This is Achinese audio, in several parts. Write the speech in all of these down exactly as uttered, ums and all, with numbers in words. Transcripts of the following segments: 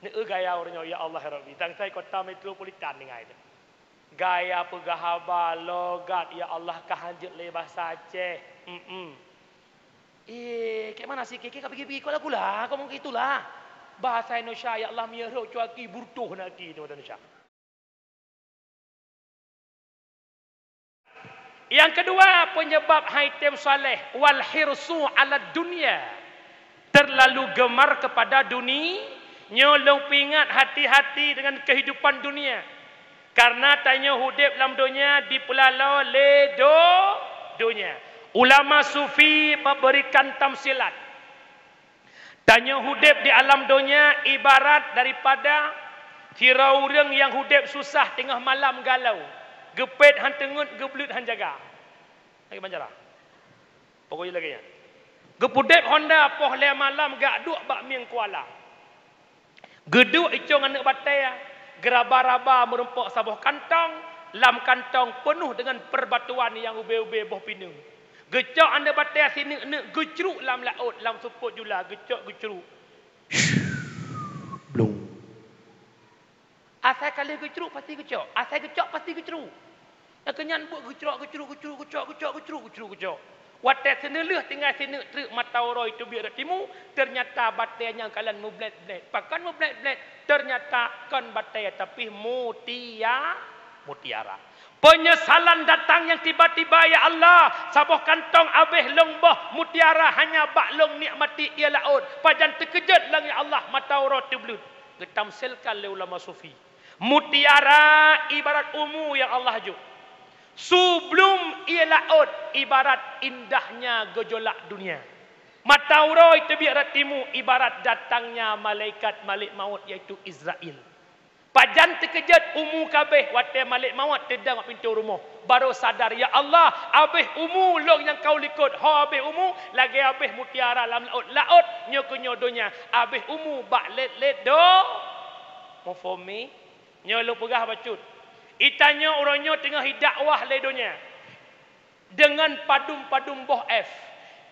Neu gaya uroe nyoe, ya Allah, ya Rabbi. Tang sai kota metropolitan tinggai tu. Gaya peugah haba, logat, ya Allah, ka hanjeuet lé basa Aceh. Mm-mm. Eh, kek mana sih kek ka pigi-pigi kok lagu lah, kok mungkin itulah. Bahasa Indonesia, ya Allah, miyaro cuaki burtuh nak ki tu bahasa Indonesia. Nyang keudua, peunyeubab hai tem saleh, wal hirsu 'alad dunya, terlalu gemar kepada duni-, nyoe lôn peuingat, hati-hati dengan kehidupan dunia. Karena tanyoe udeb lam donya dipeulalo lé do-, donya. Ulama sufi memberikan tamsilat. Tanyoe udeb di alam donya ibarat daripada sidroe ureuëng nyang udeb susah teungoh malam galau, geupet han teungeut, geubleuet han jaga. Lagée bancara. Pokoknya lagée nyan. Geupudeb honda poh lhée malam gak duek bak mieng kuala. Geuduek icong aneuëk batée, geuraba-raba meurumpok saboh kantong, lam kantong peunoh deungon perbatuan nyang ubé-ubé boh pineung. Geucok aneuëk batée sineuk-neuk geucruk lam laôt, lam seupôt jula geucok geucruk. Blung. Asai ka lheueh geucruk pasti geucok, asai geucok pasti geucruk. Nyang keu nyan buet geucrok, geucruk, geucruk, geucok, geucok, geucruk, geucruk, geucok. Watée seuneulheueh tinggai sineuk treuk mata uroe teubiet rot timu, teunyata batée nyang kalon meublét-blét. Pakon meublét-blét? Teunyata kon batée tapi mutia-, mutiara. Peunyesalan datang nyang tiba-tiba, ya Allah, saboh kantong abéh lôn boh mutiara hanya bak lôn nikmati ié laôt. Pajan teukeujot lôn, ya Allah, mata uroe teubleuet. Geutamsilkan lé ulama sufi. Mutiara ibarat umu nyang Allah jok. Sublum ié laôt ibarat indahnya gejolak dunia. Mata uroe teubiet rot timu ibarat datangnya malaikat Malek Maut, yaitu Izrail. Pajan teukeujot umu kabéh watée Malek Maut teudong bak pintoe rumoh. Barô sadar, "Ya Allah, abéh umu lôn nyang ka u likot." Ho abéh umu lagée abéh mutiara lam laôt. Laôt nyoe keu nyoe donya, abéh umu bak lét-lét do-, muphom mi? Nyoe lôn peugah bacut. Itanyoe uroe nyoe teungoh idakwah lé donya deungon padum-padum boh F.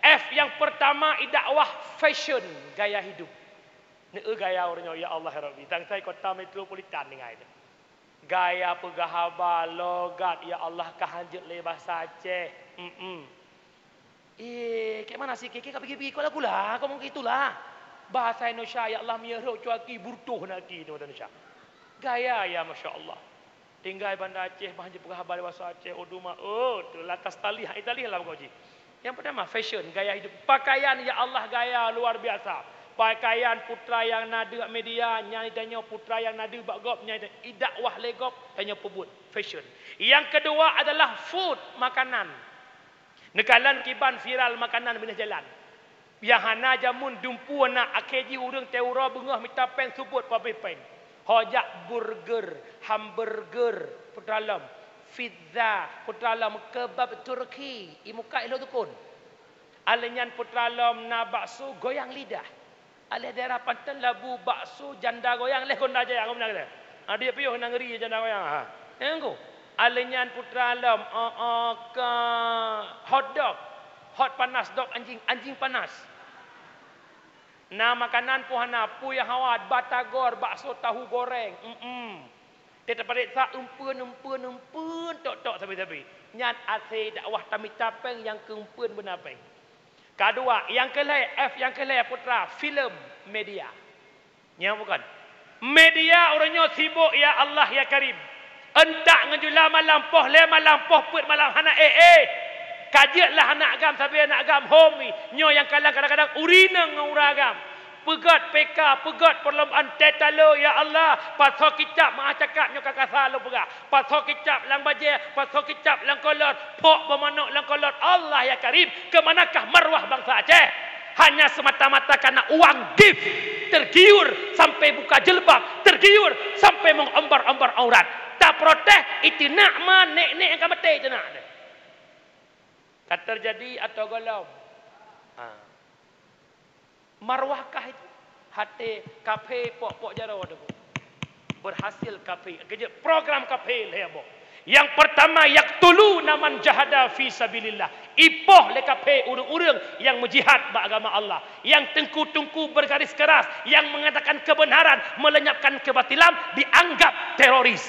F nyang peurtama idakwah fashion, gaya hidup. Neu gaya uroe nyoe, ya Allah, ya Rabbi. Tang sai kota metropolitan tinggai tu. Gaya peugah haba, logat, ya Allah, ka hanjeuet lé basa Aceh. Mm-mm. Eh, kek mana sih kek ka pigi-pigi kok lagu lah, kok mungkin itulah. Bahasa Indonesia, ya Allah, miyaro cuaki burtuh nak ki tu bahasa Indonesia. Gaya, ya, masya Allah. Tinggai Banda Aceh, bah jeuet peugah haba bahasa Aceh, oh duma, oh, tu lantas talih, hai talih lah pokok jih. Yang pertama, fashion, gaya hidup. Pakaian, ya Allah, gaya luar biasa. Pakaian putra yang na deuk media, nyang tanyoe putra yang na deuk bak gob, nyang idak wah lé gob, tanyoe peubuet fashion. Yang kedua adalah food, makanan. Neukalon kiban viral makanan binéh jalan. Nyang hana jameun dumpeue na akhé jih ureuëng teuroe beungoh mita péng subot pabéh péng. Ho jak burger, hamburger, putra lom, pizza, putra lom, kebab Turki, imuka ilo dukun. Alèh nyan putra lom na bakso goyang lidah. Alèh daerah Panton Labu bakso janda goyang leh Gonda Jaya ngomong kita. Ha, dia piôh nangri janda goyang. Ha. Engko. Alèh nyan putra lom, oh, oh, ke hot dog. Hot panas dog anjing, anjing panas. Na makanan pun hana, pui hawa, batagor, bakso tahu goreng. Mm-mm. Teupareksa eumpeuen, eumpeuen, eumpeuen tok-tok sabe-sabe. Nyan asai dakwah tamita péng nyang keu eumpeuen beuna péng. Kadua, nyang keulhèe, F nyang keulhèe putra, filem, media. Nyang bukan. Media uroe nyoe sibok, ya Allah, ya Karim. Entak ngon jula malam, poh lhèe malam, poh peuet malam, hana éh-éh. Ka jeuet lah anak gam sabe anak gam homi. Nyoe nyang kalang kadang-kadang urineueng ngon ura gam. Peugöt P K, peugöt perlombaan teuh talo, ya Allah, pasoe kicap meuah cakap nyoe ka kasa lôn peugah. Pasoe kicap lam bajèe, pasoe kicap lam kolor, phok beumanok lam kolor. Allah ya Karim, keumanakah marwah bansa Aceh? Hanya semata-mata karena uang gift, tergiur sampai buka jilbab, tergiur sampai meuombar-ombar aurat. Taprotes, itu nak ma nek-nek nyang ka maté itu nak. Ka terjadi atau golom? Ha. Marwahkah itu? Haté kaphé pok-pok jaroe tu. Berhasil kaphé. Keujeuet program kaphé lhèe boh. Yang pertama, yaqtuluna man jahada fi sabilillah. Ipoh lé kaphé ureuëng-ureuëng nyang meujihad bak agama Allah, nyang teungku-teungku bergaris keras, nyang mengatakan kebenaran, melenyapkan kebatilan, dianggap teroris.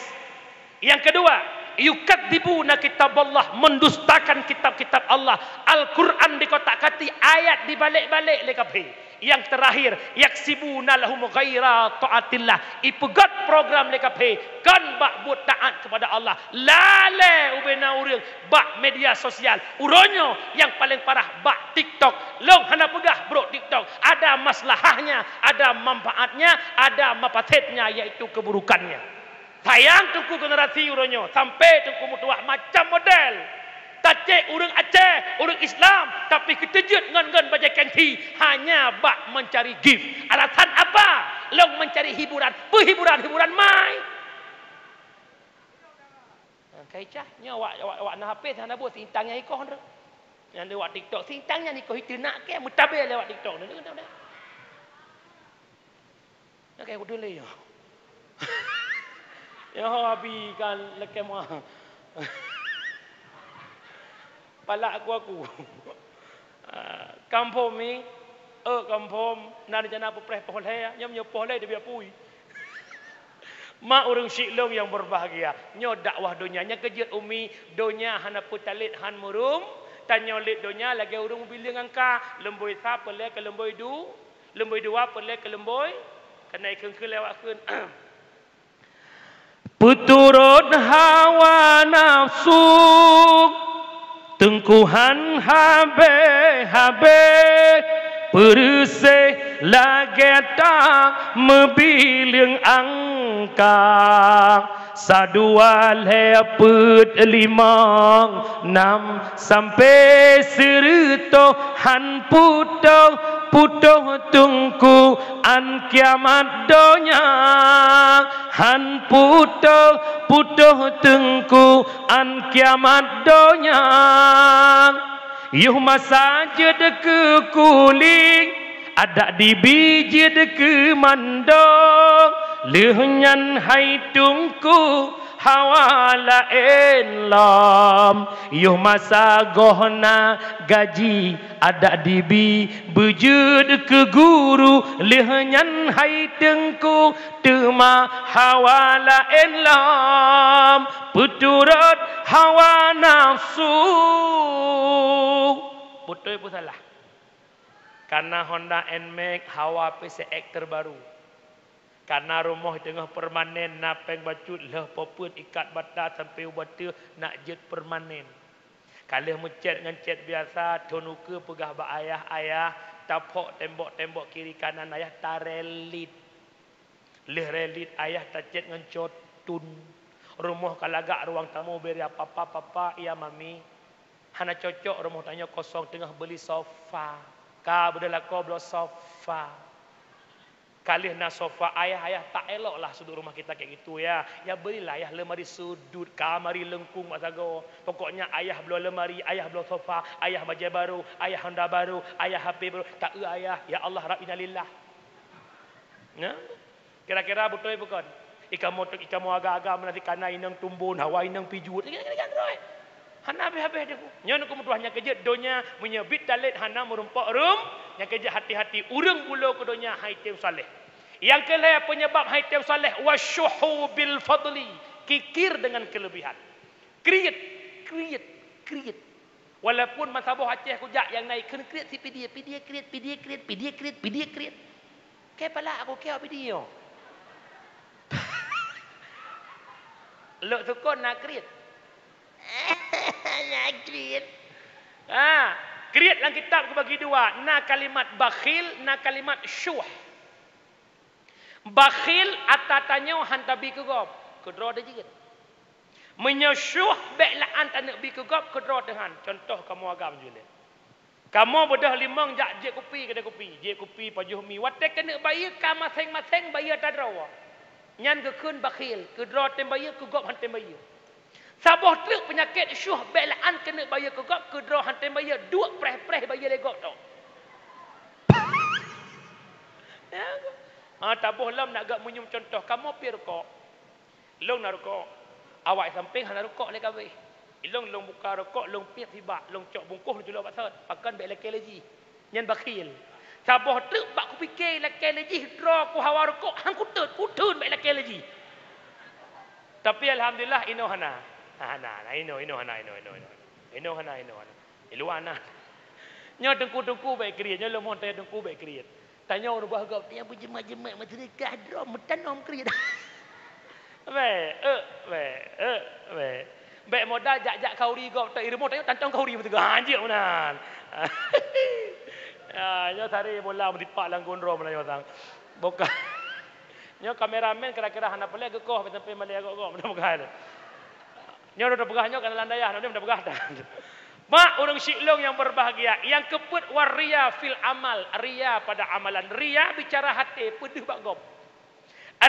Yang kedua, yukadzibuna kitaballah, mendustakan kitab-kitab Allah. Al-Quran dikotak-katik, ayat dibalik-balik lé kaphé. Yang terakhir, yaksibuna lahum ghaira taatillah, ipeugét program lé kaphé kon bak buet taat kepada Allah. Lalée ubena ureuëng bak media sosial. Uroe nyoe nyang paleng parah bak TikTok. Lôn hana peugah brok TikTok. Ada maslahahnya, ada manfaatnya, ada mafasidnya, yaitu keburukannya. Sayang teungku generasi uroe nyoe, sampai teungku meutuwah macam model. Tacek ureuëng Aceh, ureuëng Islam, tapi keuteujeuet ngon-ngon bajée kengsi hanya bak mencari gift. Alasan apa? Lôn mencari hiburan. Peuhiburan-hiburan mai. Kai cah, nyoe awak, awak, awak na H P, hana buet sintang nyang ikoh tu. Nyang lewat TikTok, sintang nyang ikoh itu nak ke, meutabé lewat TikTok tu. Nyang kaya udeueng lé nyoe. Nyoe abi kan leukém wah. Palak aku, aku. Ah, confirm mi? Eh, confirm. Na rencana peupreh poh lhée, nyoe meunyoe poh lhée dibiak pui. Mak ureuëng syik lôn nyang berbahagia. Nyoe dakwah donya. Nyang keujeuet umi, donya hana peutalét han murum. Tanyoe lét donya lagée ureuëng ubi leueng angka. Leumboi sa peureulée keu leumboi du. Leumboi dua peureulée keu leumboi, keuneuk kheun-kheun lewat kheun. Peuturot hawa nafsu, teungku han habéh-habéh, peureuséh lagée ta meubi leueng angka. Sadua lhée peuet limong nam sampai sireutôh han putôh-putôh teungku an kiamat donya. Han putôh-putôh teungku an kiamat donya. Yoh masa jeuet keu kuling, adak dibi jeuet keu mandong, lheueh nyan hai teungku hawa laén lom. Yoh masa goh na gaji, adak dibi beujeuet keu guru, lheueh nyan hai teungku teuma hawa laén lom, peuturot hawa nafsu. Beutôi peue salah? Kana Honda Nmax, hawa P C X terbaru. Kana rumoh teungoh permanen, na péng bacut lheueh po peuet ikat bata sampai u bateuh nak jeuet permanen. Ka lheueh meucét ngon cét biasa, thon ukeue peugah bak ayah, "Ayah, taphok tembok-tembok kiri kanan ayah, tarelit." Lheueh relit ayah tacét ngon cotun. Rumoh ka lagak ruang tamu beri papa, papa, iya mami. Hana cocok rumoh tanyoe kosong, teungoh beuli sofa. Ka beudôh lakoe bloe sofa. Ka lheueh na sofa ayah, ayah tak eloklah sudut rumah kita kayak gitu ya. Ya berilah ayah lemari sudut, kamari lengkung bak sagoe. Pokoknya ayah bloe lemari, ayah bloe sofa, ayah bajée baru, ayah Honda baru, ayah H P baru. Tak eu ayah, ya Allah Rabb, innalillah. Nah, kira-kira beutôi bukan? Ikamoe, ikamoe agam-agam meunasik kana inong tumbon, hawa inong pijut. Kira-kira kan, Roy? Hana habéh-habéh deh. Nyoe neukeumeudua nyang keujeuet donya, meunyoe bit talét hana meurumpok rum, nyang keujeuet hati-hati ureuëng bulo keu donya hai tem saleh. Nyang keulhée penyebab hai tem saleh, wasyuhu bil fadli, kikir dengan kelebihan. Kriet, kriet, kriet. Walaupun meusaboh Aceh kujak nyang na ikheun kriet si Pidie, Pidie kriet, Pidie kriet, Pidie kriet, Pidie kriet. Kée palak aku kée awak Pidie nyoe. Lok sukon na kriet. Na kriet. Ha, kriet lam kitab kubagi dua, na kalimat bakhil, na kalimat syuh. Bakhil ata tanyoe han tabi keu gob, keudroe teuh jeuet. Meunyoe syuh bék la'an taneuk bi keu gob, keudroe teuh han. Contoh kamoe agam jeuet lé. Kamoe beudôh limong jak jieb kupi keudée kupi, jieb kupi pajoh mi. Watée keuneuk bayeue ka maséng-maséng bayeue ata droe. Nyan geukheun bakhil, keudroe tem bayeue, keu gob han tem bayeue. Saboh treuk peunyakét syuh bék la'an keuneuk bayeue keu gob, keudroe han tem bayeue, duek preh-preh bayeue lé gob tok. Ya. Ha, taboh lom nak gak meunyoe contoh, kamoe pi rukok. Lôn na rukok. Awak sampéng hana rukok lé kabéh. Ilong lôn buka rukok, lôn piep sibak, lôn cok bungkôh, lôn culok bak sot. Pakon bèk lakèe lé jih. Nyan bakhil. Saboh treuk bak kupike lakèe lé jih droe ku hawa rukok, han kutot, kutheun bèk lakèe lé jih. Tapi alhamdulillah inoe hana. Hana, hana inoe, inoe hana, inoe, inoe, inoe. Inoe hana, inoe hana. Di luwa na. Nyoe teungku-teungku bèk kriet, nyoe lôn mohon tanya teungku bèk kriet. Tanyoe ureueng bah gob, nyang beujeumai-jeumai meusyedekah droe meutanom kriet. Bèk, eh, bèk, eh, bèk. Bèk modal jak-jak khauri gob, tak ireumô tanyoe tantong khauri meuteugah. Ha, jeuet meunan. Ya, nyoe sari bola meusipak lam gunrom nyoe sang. Bukan. Nyoe kameramen kira-kira hana peureulèe geukoh sampai malèe gob-gob, mudah-mudahan. Nyoe udah peugah nyoe kana lam dayah, nyoe udah peugah dah. Mak ureueng siklong nyang berbahagia, nyang keupeuet wa riya fil amal, riya pada amalan. Riya bicara até, peudeuh bak gob.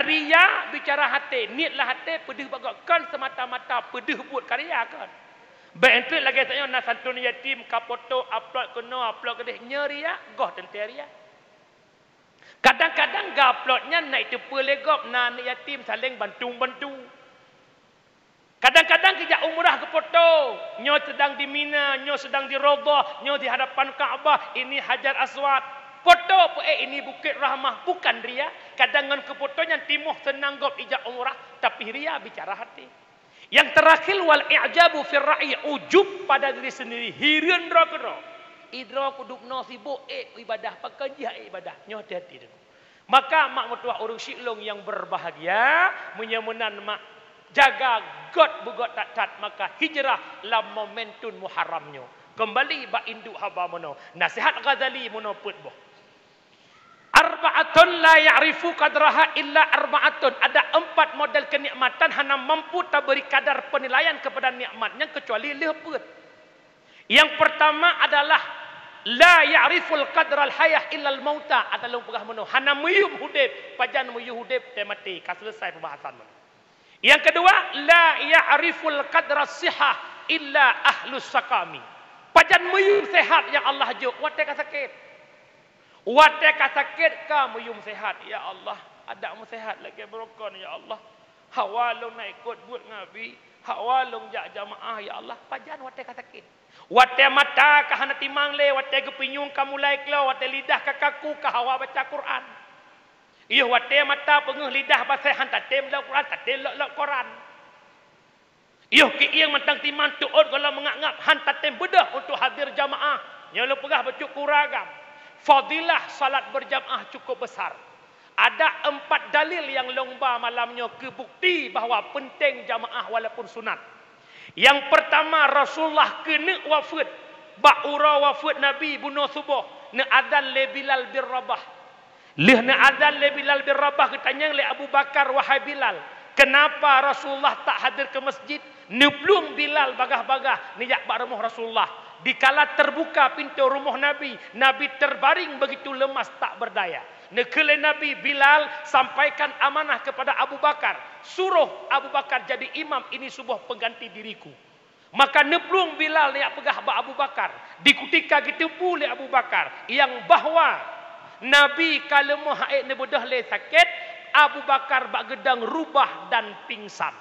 Riya bicara até, niet lam até, peudeuh bak gob. Kon semata-mata peudeuh buet ka riya kon. Bèk enteuk lagèe tanyoe na santun yatim, ka poto, upload keunoe, upload keudéh, nyoe riya, goh teuntèe riya. Kadang-kadang ga-upload nyan na iteupeue lé gob, na aneuk yatim saléng bantu-bantu. Kadang-kadang geujak umrah geupoto, nyoe seudang di Mina, nyoe seudang di Raudhah, nyoe di hadapan Ka'bah, ini Hajar Aswad. Poto peu, eh, ini Bukit Rahmah, bukan riya. Kadang ngon keupoto nyan timoh seunang gob ijak umrah, tapi riya bicara até. Nyang teurakhir, wal i'jabu fir ra'yi, ujub pada diri sendiri, hireuen droe keudroe. Idroe kudubnoe sibok ék ibadah, pakon jih ék ibadah. Nyoe hati-hati deungoe. Maka mak meutuwah ureueng siklong nyang berbahagia, meunyoe meunan mak jaga göt beugöt that-that, maka hijrah lam momentum Muharram nyoe. Kembali bak induk haba meunoe, nasihat Ghazali meunoe peuet boh. Arba'atun la ya'rifu qadraha illa arba'atun. Ada empat model kenikmatan hana mampu taberi kadar penilaian kepada nikmat nyan kecuali lheueh peuet. Yang pertama adalah la ya'riful qadral hayah illal mauta. Atau lôn peugah meunoe, hana meuyum udép, pajan meuyum udép, teumaté, ka selesai pembahasan meunoe. Yang kedua, la ya'riful qadra sihah illa ahlus saqami. Pajan meuyum sehat nyang Allah jok watèe ka sakét. Watèe ka sakét ka meuyum sehat, "Ya Allah, adak meusehat lagèe beurokon, ya Allah. Hawa lôn na ikot buet ngon Abi, hawa lôn jak jamaah, ya Allah." Pajan watèe ka sakét. Watèe mata ka hana timang lé, watèe geupinyueng ka mulai klo, watèe lidah ka kaku, ka hawa baca Quran. Yoh watèe mata peungeuh lidah basèh han tatem lok Quran, tatem lok-lok koran. Yoh kieng mantong timang teuôt gohlom meungap-ngap han tatem beudôh untuk hadir jamaah. Nyoe lôn peugah bacut keu ureueng agam. Fadilah salat berjamaah cukup besar. Ada empat dalil nyang lôn ba malam nyoe keu bukti bahwa penting jamaah walaupun sunat. Nyang pertama, Rasulullah keuneuk wafeuet. Bak uroe wafeuet Nabi bunoe suboh, neuazan lé Bilal bin Rabah. Lheueh neuazan lé Bilal bin Rabah, geutanyong lé Abu Bakar, "Wahai Bilal, keunapa Rasulullah tak hadir keu masjid?" Neuplueng Bilal bagaih-bagaih neujak bak rumoh Rasulullah. Dikala terbuka pintoe rumoh Nabi, Nabi terbaring begitu lemas tak berdaya. Neukheun lé Nabi, "Bilal, sampaikan amanah kepada Abu Bakar. Suruh Abu Bakar jadi imam, ini suboh pengganti diriku." Maka neuplueng Bilal neujak peugah bak Abu Bakar. Di kutika geuteupeue lé Abu Bakar nyang bahwa Nabi ka leumoh ha'ék neubeudôh lé sakét, Abu Bakar bak geudong rubah dan pingsan.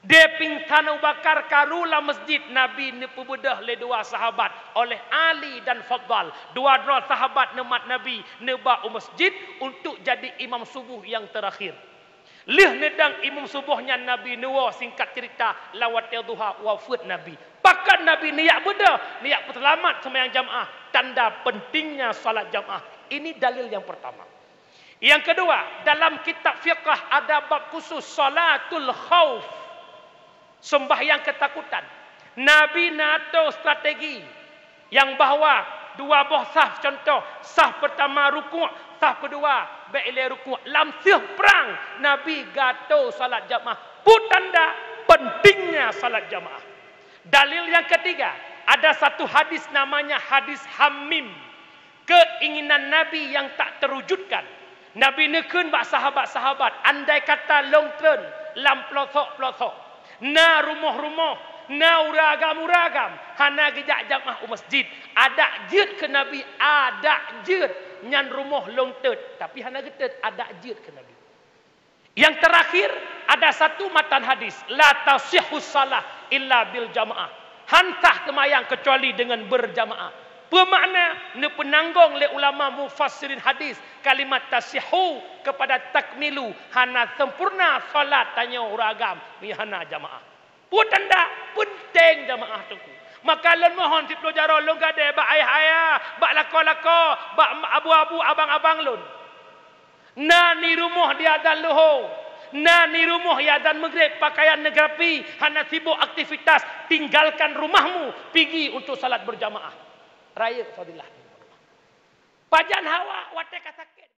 Di pingsan Abu Bakar karu lam masjid, Nabi neupeubeudôh lé dua sahabat, oleh Ali dan Fadhal. Dua droe sahabat neumat Nabi neuba u masjid untuk jadi imam suboh nyang teurakhir. Lheueh neudong imum suboh nyan Nabi neuwoe, singkat cerita, lam watèe duha wafeuet Nabi. Pakon Nabi neujak beudôh, neujak peuseulamat seumayang jamaah, tanda pentingnya salat jamaah. Ini dalil nyang pertama. Yang kedua, dalam kitab fiqah ada bab khusus salatul khauf. Sembahyang ketakutan. Nabi na atô strategi nyang bahwa dua boh saf, contoh, saf pertama rukuk, saf kedua bèk ilèe rukuk. Lam seuh prang, Nabi geuatô salat jamaah. Peue tanda pentingnya salat jamaah. Dalil yang ketiga, ada satu hadis namanya hadis Hamim. Keinginan Nabi nyang tak terwujudkan. Nabi neukheun bak sahabat-sahabat, "Andai kata lôn treun lam peulosok-peulosok, na rumoh-rumoh, na ureueng agam-ureueng agam hana geujak jamaah u masjid, adak jeuet keu Nabi, adak jeuet nyan rumoh lôn teuet." Tapi hana geutet, adak jeuet keu Nabi. Yang terakhir, ada satu matan hadis, "La tasihhu salah illa bil jamaah." Han sah seumayang keucuali deungon beurjamaah. Peue makna? Neupeunanggong lé ulama mufassirin hadis kalimat tasihhu keupada takmilu, hana sempurna salat tanyoe ureueng agam meunyo hana jamaah. Peue tanda peunteng jamaah teungku. Maka lôn mohon siploh jaroe lôn gadée bak ayah-ayah, bak lakoe-lakoe, bak abu-abu, abang-abang lôn. Na di rumoh diazan luho, na di rumoh diazan maghrib, pakaian neugrapi, hana sibok aktivitas, tinggalkan rumahmu, pigi untuk salat berjamaah. Rayeuk fadilah. Pajan hawa watée ka sakét.